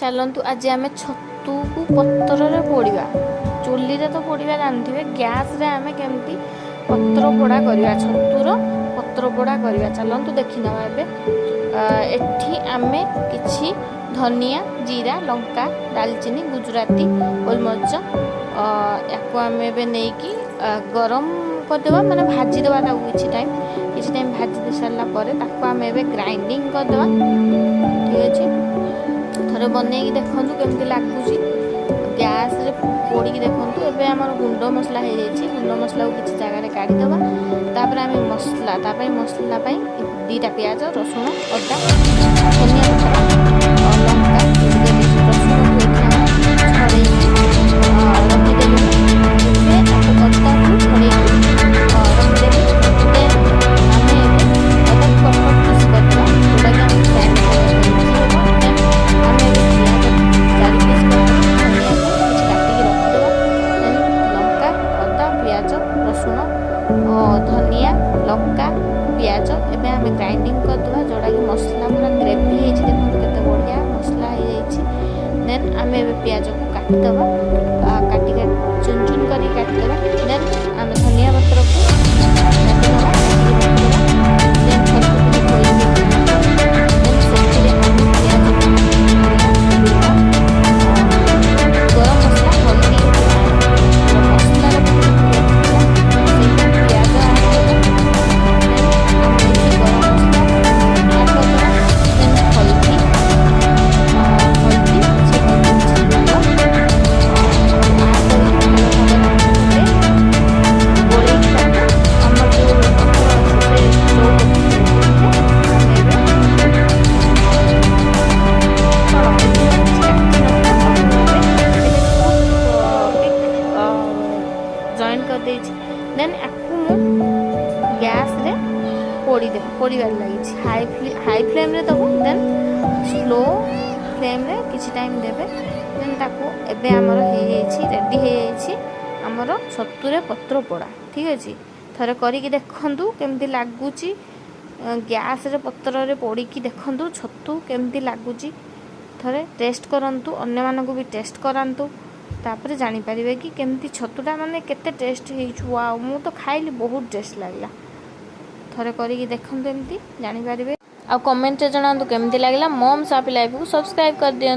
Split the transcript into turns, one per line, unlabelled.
ଚାଲନ୍ତୁ, ଆଜି ଆମେ ଛତୁକୁ ପତ୍ରରେ ପୋଡ଼ିବା। ଚୁଲିରେ ତ ପୋଡ଼ିବା ଜାଣିଥିବେ, ଗ୍ୟାସ୍ରେ ଆମେ କେମିତି ପତ୍ର ପୋଡ଼ା କରିବା, ଛତୁର ପତ୍ର ପୋଡ଼ା କରିବା, ଚାଲନ୍ତୁ ଦେଖିନେବା। ଏବେ ଏଠି ଆମେ କିଛି ଧନିଆ, ଜିରା, ଲଙ୍କା, ଡାଲଚିନି, ଗୁଜୁରାତି, ଗୋଲମରିଚ, ୟାକୁ ଆମେ ଏବେ ନେଇକି ଗରମ କରିଦେବା, ମାନେ ଭାଜିଦେବା ତାକୁ କିଛି ଟାଇମ୍। କିଛି ଟାଇମ୍ ଭାଜି ଦେଇ ସାରିଲା ପରେ ତାକୁ ଆମେ ଏବେ ଗ୍ରାଇଣ୍ଡିଙ୍ଗ କରିଦେବା। ଠିକ୍ ଅଛି, ଥରେ ବନେଇକି ଦେଖନ୍ତୁ କେମିତି ଲାଗୁଛି। ଗ୍ୟାସ୍ରେ ପୋଡ଼ିକି ଦେଖନ୍ତୁ। ଏବେ ଆମର ଗୁଣ୍ଡ ମସଲା ହେଇଯାଇଛି। ଗୁଣ୍ଡ ମସଲାକୁ କିଛି ଜାଗାରେ କାଢ଼ିଦେବା। ତାପରେ ଆମେ ମସଲା, ତା ପାଇଁ ମସଲା ପାଇଁ 2ଟା ପିଆଜ, ରସୁଣ, ଅଦା, ଧନିଆ ପତ୍ର, ଲଙ୍କା, ରସୁଣକୁ ଏଠି ଆମେ ଛଡ଼େଇକି ରଖିଦେଲୁ। ଏବେ ତାକୁ ଅଦାକୁ ଛଡ଼େଇକି ରଖିଦେଲୁ। ଦେନ୍ ଆମେ ଏବେ ଅଦାକୁ କଟ କଟ ପିସ୍ କରିଦେବା, ଯେଉଁଟାକି ଆମକୁ ଗ୍ରାଇଣ୍ଡ କରିବା ପାଇଁ ଇଜି ହେବ। ଦେନ୍ ଆମେ ଏବେ ପିଆଜ 4 ପିସ୍ କରିଦେବା, ଧନିଆକୁ କିଛି କାଟିକି ରଖିଦେବା। ଦେନ୍ ଲଙ୍କା, ଅଦା, ପିଆଜ, ରସୁଣ, ଧନିଆ, ଲଙ୍କା, ପିଆଜ ଏବେ ଆମେ ଗ୍ରାଇଣ୍ଡିଙ୍ଗ କରିଦେବା, ଯେଉଁଟାକି ମସଲା ପୁରା ଗ୍ରେଭି ହେଇଛି। ଦେଖନ୍ତୁ କେତେ ବଢ଼ିଆ ମସଲା ହେଇଯାଇଛି। ଦେନ୍ ଆମେ ଏବେ ପିଆଜକୁ କାଟିଦେବା, କାଟି ଚୁନ ଚୁନ କରିକି କାଟିଦେବା। ଦେନ୍ ଆମେ ଧନିଆ ପତ୍ରକୁ କାଟିଦେବା, କାଟିକି ରଖିଦେବା। ଦେନ୍ ଛତୁକୁ ବି ଧୋଇ ଦେନ୍ ସେଥିରେ ଆମେ ପିଆଜ, ଧନିଆ, ଲୁଣ, ଗରମ ମସଲା, ହଳଦୀ, ମସଲାର ସେଇଟା ପିଆଜ ଆଡ଼୍ କରିବା। ଦେନ୍ ଆମେ ଏଠି ଗରମ ମସଲା ଆଡ଼୍ କରିଦେବା। ଦେନ୍ ହଳଦୀ, ହଳଦୀ କିଛି, ହଳଦୀ କିଛି, ଲୁଣ ଆଡ଼୍ କରିକି ଭଲ ଭାବରେ ଆମେ ଏବେ ଗୋଳେଇକି ତାକୁ ଆମର ଯେଉଁ ପତ୍ର ଅଛି, ସେ ଚଉକଟିରେ ଆମେ ଏବେ କ'ଣ ଏଠି କିଛି କାଟି ନଥିଲା, ତ ମୁଁ ଏବେ ଏଠି ଟୁଥପିକ୍ ଜଏନ୍ କରିଦେଇଛି। ଦେନ୍ ୟାକୁ ମୁଁ ଗ୍ୟାସ୍ରେ ପୋଡ଼ିଦେବି। ପୋଡ଼ିବାରେ ଲାଗିଛି। ହାଇ ଫ୍ଲେମ୍ରେ ଦେବୁ, ଦେନ୍ ସ୍ଲୋ ଫ୍ଲେମ୍ରେ କିଛି ଟାଇମ୍ ଦେବେ। ଦେନ୍ ତାକୁ ଏବେ ଆମର ହେଇଯାଇଛି, ରେଡ଼ି ହେଇଯାଇଛି ଆମର ଛତୁରେ ପତ୍ର ପୋଡ଼ା। ଠିକ୍ ଅଛି, ଥରେ କରିକି ଦେଖନ୍ତୁ କେମିତି ଲାଗୁଛି। ଗ୍ୟାସ୍ରେ ପତ୍ରରେ ପୋଡ଼ିକି ଦେଖନ୍ତୁ ଛତୁ କେମିତି ଲାଗୁଛି। ଥରେ ଟେଷ୍ଟ କରନ୍ତୁ, ଅନ୍ୟମାନଙ୍କୁ ବି ଟେଷ୍ଟ କରାନ୍ତୁ, ତାପରେ ଜାଣିପାରିବେ କି କେମିତି ଛତୁଟା, ମାନେ କେତେ ଟେଷ୍ଟ ହେଇଛି। ଆଉ ମୁଁ ତ ଖାଇଲି, ବହୁତ ଟେଷ୍ଟ ଲାଗିଲା। ଥରେ କରିକି ଦେଖନ୍ତୁ ଏମିତି, ଜାଣିପାରିବେ। ଆଉ କମେଣ୍ଟରେ ଜଣାନ୍ତୁ କେମିତି ଲାଗିଲା। ମମ୍ସ ହାପି ଲାଇଫକୁ ସବସ୍କ୍ରାଇବ୍ କରିଦିଅନ୍ତୁ।